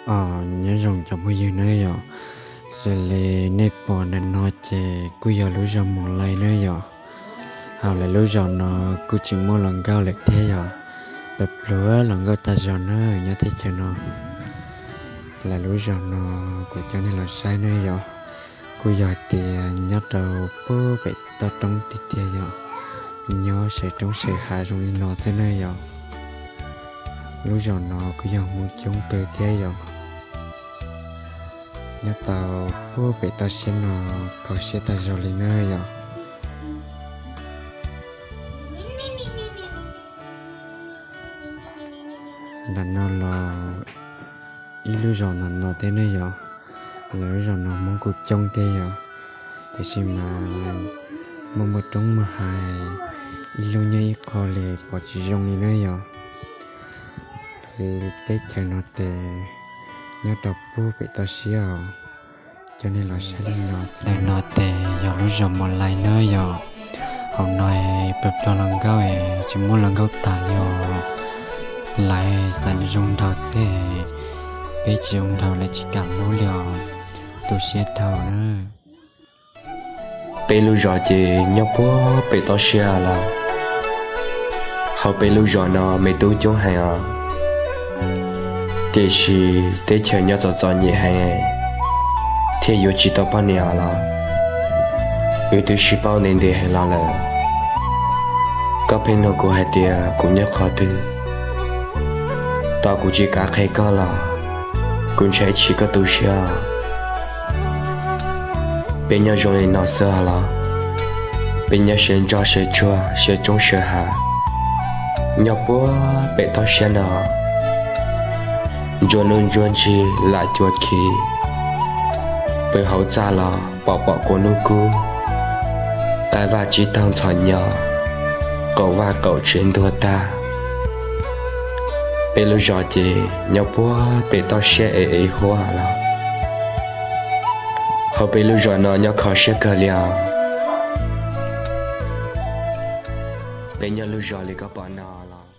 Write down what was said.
Os, nyob zoo cov phooj ywg nawb yom. Xws li nej pom ntawm no ces kuj yog lub zos Mos Lais nawb yom. Hauv lawv lub zos no kuj tsis muaj hluas nkauj lawm thiab yom. Pluag pluag hluas nkauj tag zog nawb nyob teb chaws no. Lawv lub zos no kuv coj nej los saib nawb yom. Kuj yog tias nyob rau puag pem toj roob tiag tiag yom. Nyob sawv roob sawv hav zoo li no xwb nawb yom. Lub zos no kuj yog Hmoob coob kawg thiab yom. Nyob tau puag pem toj siab no kho siab tag zog li nawb yom. Nram no los ib lub zos no no thiab nawb yom. Lawv lub zos no Hmoob kuj coob thiab yom, tiam sis mas muaj muaj roob muaj hav, ib lub nyob ib qho li pom tsis zoo li nawb yom. Lawv teb chaws no tes nyob rau puag pem toj siab os. Coj nej los saib li no. Ntawm no tes yog lub zos Mos Lais nawb yom. Hauv no pluag pluag hluas nkauj, tsis muaj hluas nkauj tag li os. Lawv xav zoo nraug xwb, peb tsis zoo nraug lawv tsis kam hlub li os. Tu siab dhau na. Peb lub zos ces nyob puag pem toj siab lawm. Hauv peb lub zos no me tub coob heev os, tiam sis teb chaws nyob txom txom nyem heev thiaj yuav tsis tau poj niam os los. Wb twb sib paub ntev ntev heev los lawm, koj pheej nug kuv hais tias kuv nyob qhov twg. Tos kuv tsis kav qhia koj los kuv ntshai tsam koj tu siab. Peb nyob zoo li no xwb los, peb nyob sawv ntsos sawv tsuag sawv roob sawv hav, nyob puag pem toj siab no. Ntsuag nuj ntsuag ntsig lam cua khi, pw hauv txaj los pom pom kua hnub kub, qaib vaj tsib taug ntxhov nyo, qaum vaj qaum tsev ntuag tag. Peb lub zos ces nyob puag pem toj siab ev ev huab los. Hauv peb lub zos no nyob kho siab kawg li os. Peb nyob lub zos li koj pom no los.